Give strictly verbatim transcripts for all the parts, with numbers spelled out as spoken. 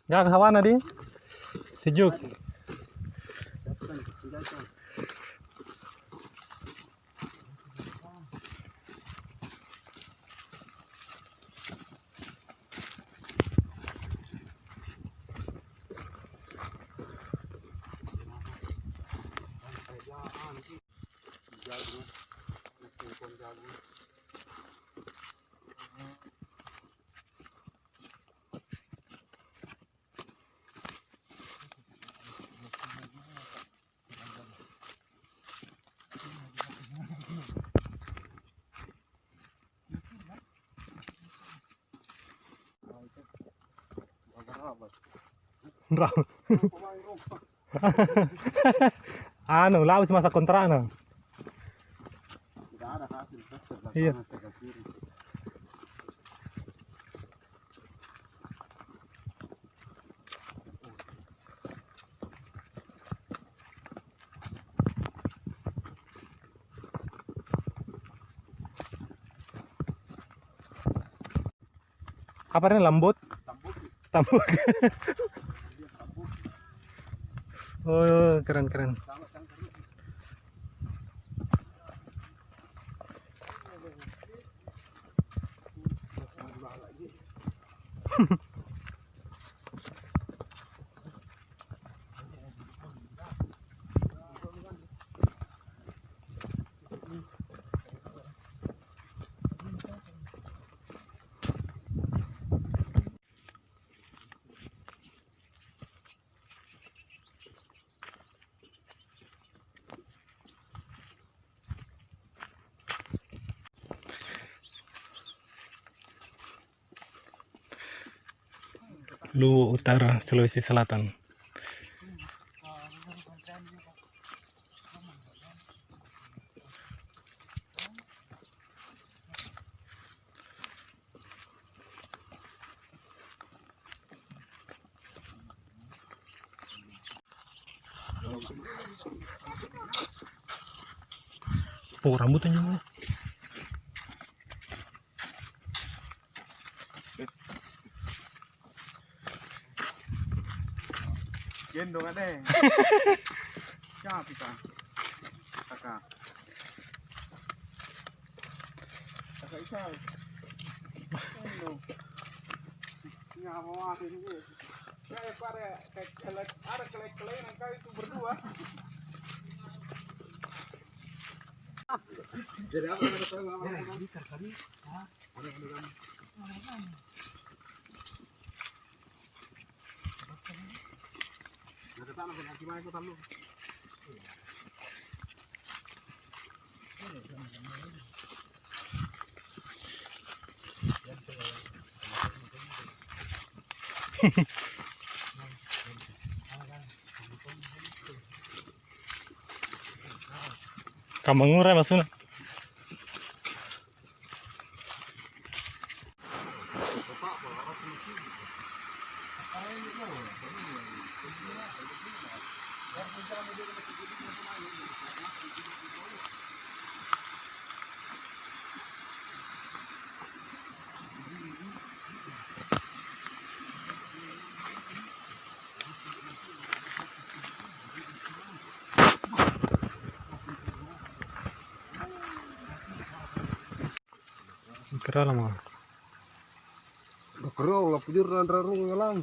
Gak hawana di sejuk. Anu, la'busi masa kontrakna. Iya. Apa ini, lambut? Tambuk. Oh, keren, keren. Luwu Utara, Sulawesi Selatan. Oh, rambutan juga. Gendong ade. Siapa kita? Kakak. Kakak Isai. Gendong. Nyawa mati ini. Kayak pada kayak kelek, ada kelek-kelek yang kau itu berdua. Jadi apa yang kau mau? Kamangura masuna. Kira lama. Kero, lapujur nanrarung ngalang.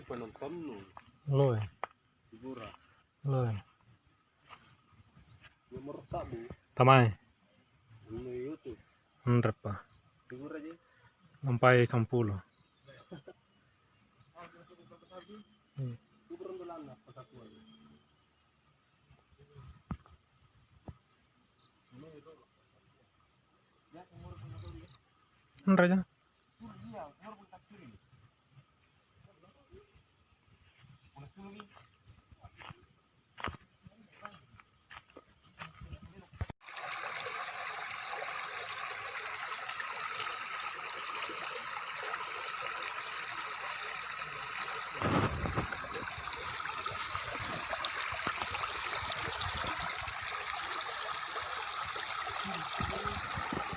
Penontonnu. Loe. Figura. Loe. Nomor sa'bu. Tamai. Anu YouTube. Anrepa. Figura je. Sampai sampulo. Hmm. Figura belanna, pasakuan. Anre ja.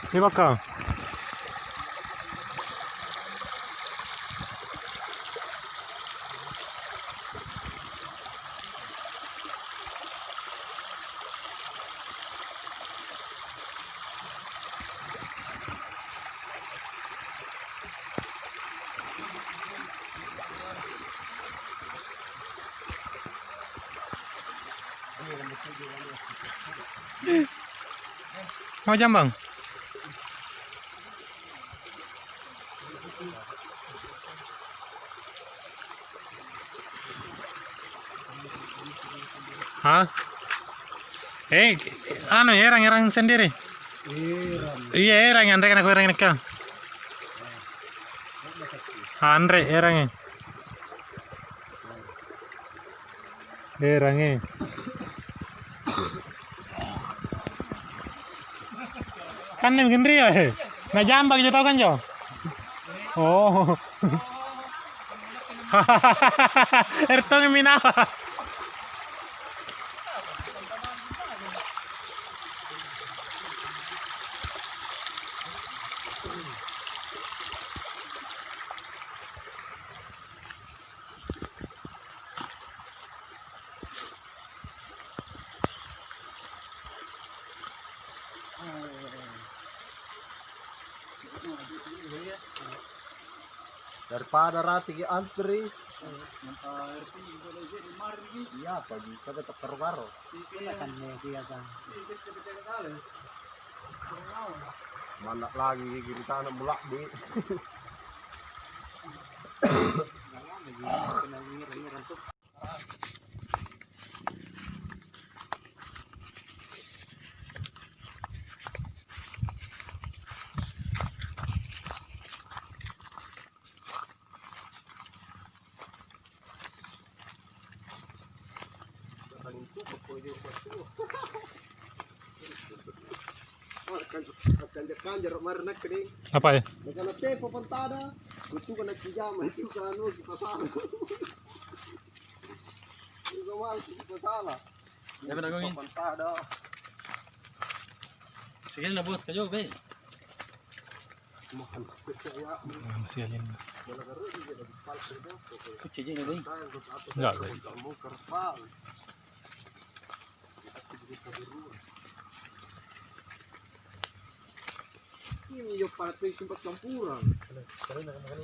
Ini bakal. Mau jambang? Hah? Eh, anu, erang, erang sendiri. Erang. Iya, erang, anre kana kuerang neka. Anre, erang. Erangi. Kan nem genrio, eh. Na jambang jo tau kan jo. Oh. Ertong minawa. Daripada ratiki antri. Iya, pagi kata tak karo-karo. Iya. Mana lagi giri tanah mulak, Bi. Kanja-kanja mari nakke deh. Apa ya? Nakana tepo pantada, itu kana kijama itu kanu kita salah. Itu kawang kita salah. Ya benar, Gong. Pantada. Sige na, boss, kayo, be. Masih aja. Kucing ini, Bang. Enggak, enggak. Ini yo pala pe sempat campuran.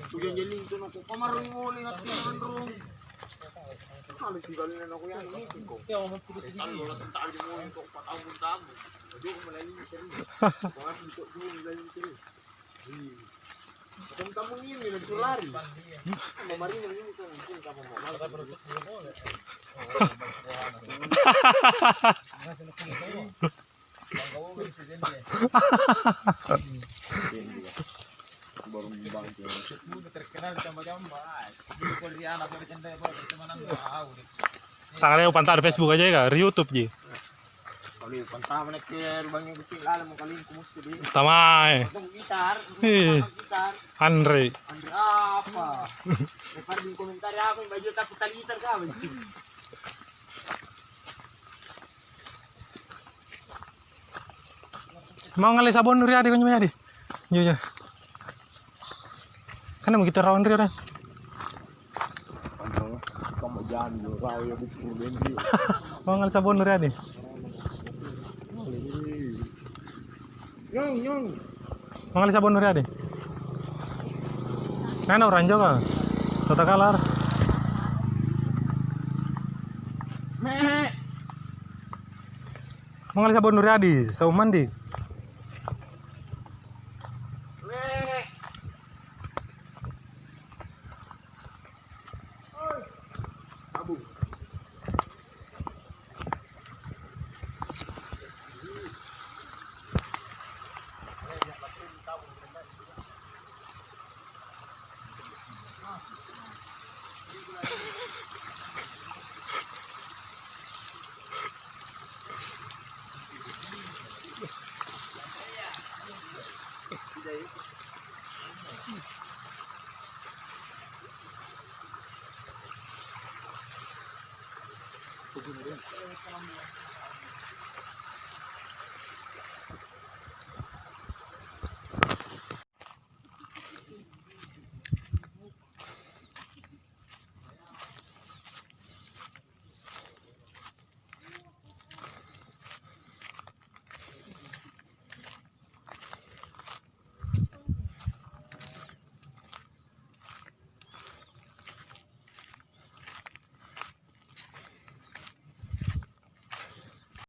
Kuja jeling tu nako kamar mo ni ati andro. Kali si kali na kuya ni ko. Tallo la tentang di mo to patang tamu. Aduh, melalui terus. Orang untuk dulu melalui terus. Tamu-tamu ini lagi lari. Kemarin ini kan mungkin kamu mau. Baru membantu. Terkenal sama jamba. Di Korea, apa, bercanda, apa, pertemanan, tahu deh. Tanggaleo pantara Facebook aja ya, ri YouTube ji. Kalau pantara mana ke rubangi kucing lalu mau kalian kumus di. Tamai. Potong gitar. Eh. Potong gitar. Andre. Andre apa? Lepas di komentar apa baju takut tali gitar kau. Mau ngalli sabun ri adi konjo adi. Iya, iya. Kan mau kita rawan ri adi. Mau ngalli sabun ri adi. Nyong, nyong. Mau ngalli sabun ri adi. Kan orang Jawa. Tata kalar. Mangala sabun Nuriadi, sabun mandi.